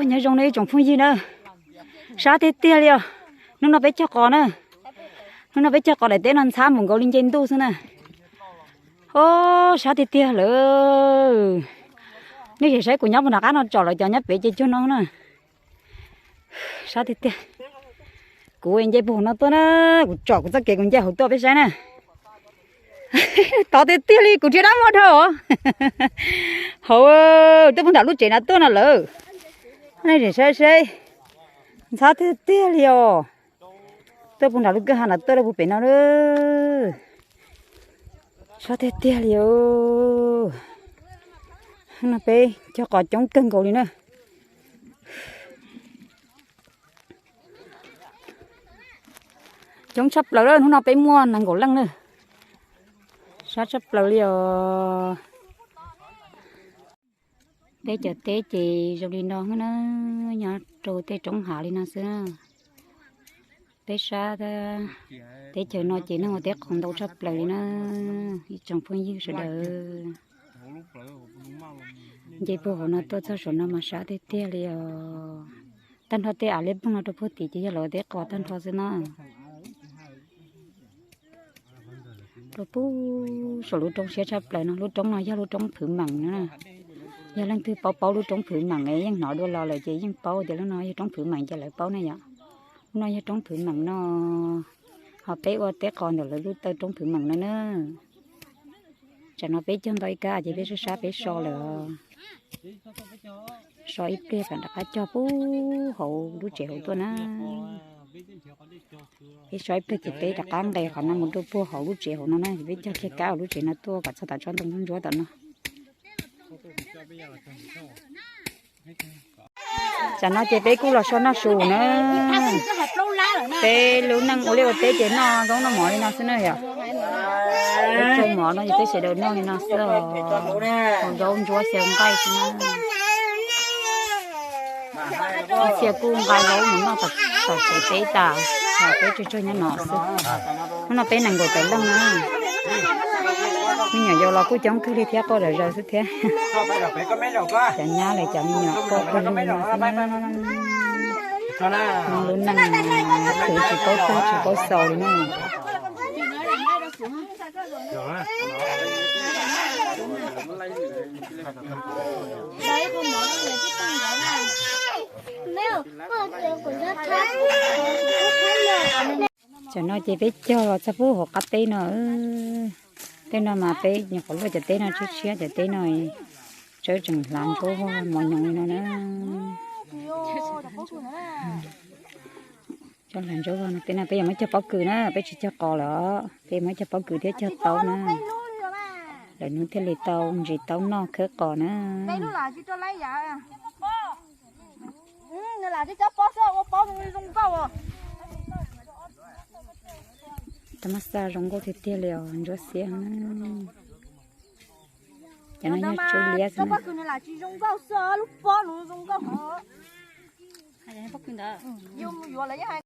Nyob zoo nej ib tsoom phooj ywg na, sab tiag tiag li os. Hnub no peb cog qos na, hnub no peb cog qos daim teb no ntxhab mus nkaus li nce ntuj xwb na. Os, sab tiag tiag lawm. Nej sim saib kuv nyob puag nram qab no tsom lawv cov nyob pem ces cuag no na. Sab tiag tiag. Kuv nce puag hauv no tuaj na, kuv tsom kuv txoj kev kuv nce hauv tuaj peb saib na. Tod tiag tiag li kuv rhiab dab muag dhau. Hauv, tuaj puag nram lub tsev na tuaj no lawm. Nej sim saib seb, ntxhab tiag tiag li os. Tuaj puag nram lub kwj ha na tuaj rau puag pem no lawm. Sab tiag tiag li os. No peb cog qos coob kawg nkaus li na. Coob tshaj plaws lawm, hnub no peb muaj nees nkaum leej na. Sab tshaj plaws li os. Peb cov teb ces zoo li no na, nyob rau tej roob hav li no xwb. Peb sab teb chaws no ces neeg ua teb qos ntau tshaj plaws li na, ib tsoom phooj ywg sawv daws. Nce puag hauv no tuaj txog saum no mas sab tiag tiag li os. Tag nrho tej av liab ploog no rau puag tim ces yog lawv ua teb qos tag nrho xwb na. Rau puag saum lub roob siab tshaj plaws no, lub roob no yog lub roob Phwv Meem no na. Yog leej twg paub paub lub roob Phwv Meem es yeej hnov dua los lawm ces yeej paub tias lub no yog roob Phwv Meem ces lawv paub ne yom. Lub no yog roob Phwv Meem no, ho peb ua teb qos ntawm lawv lub taw roob Phwv Meem no na. Tsam no peb cog ntau ib kab ces peb sab sab peb so lawm. So ib pliag kom rov qab cog puag hauv lub tsev hauv tuaj na. Peb so ib pliag ces peb rov qab nqes qhov no mus rau puag hauv lub tsev hauv no na, peb cog kiag kab hauv lub tsev no tuaj kom txog tom tsob ntoo ntsuab ntsuab tom no. Tsam no ces peb kuj los so noj su na. Peb lub neej ua liaj ua teb ces noj zaub noj mov li no xwb na yom. Peb tsau mov no ces peb sawv daws noj li no xwb os. Haus zaub ntsuab xyaw nqaij xwb na. Ib txhia kuj nqa zaub mus noj tom tsev teb tas, peb tsawg tsawg nyob no xwb. Hnub no peb nees nkaum tawm leej na. Me nyuam yaus los kuj coob kawg li thiab, quaj zom zaws xwb thiab. Cov nyab lawv cov me nyuam quaj pawg lug no xwb na. Lub neej khwv tsis paub tag tsis paub xaus li na. Tam no ces peb cog los txog puag hauv qab teb no. Tej no mas peb nyuam qhuav luaj cov teb no tshiab tshiab, cov teb no tsawb tseem hlav ntsuab vog mos nyoos li no na. Cov hlav ntsuab vog no, tej no peb yuav muab cog pob kws na, peb tsis cog qos lawm, peb yuav muab cog pob kws thiab cog taub na. Lawv hnub thiaj li tau ntsis taub noj khawb qos na. Tab mab xaj zoo nkauj tiag tiag li os, ntsuab xiab na. Cov no yog tswb liab xwb na.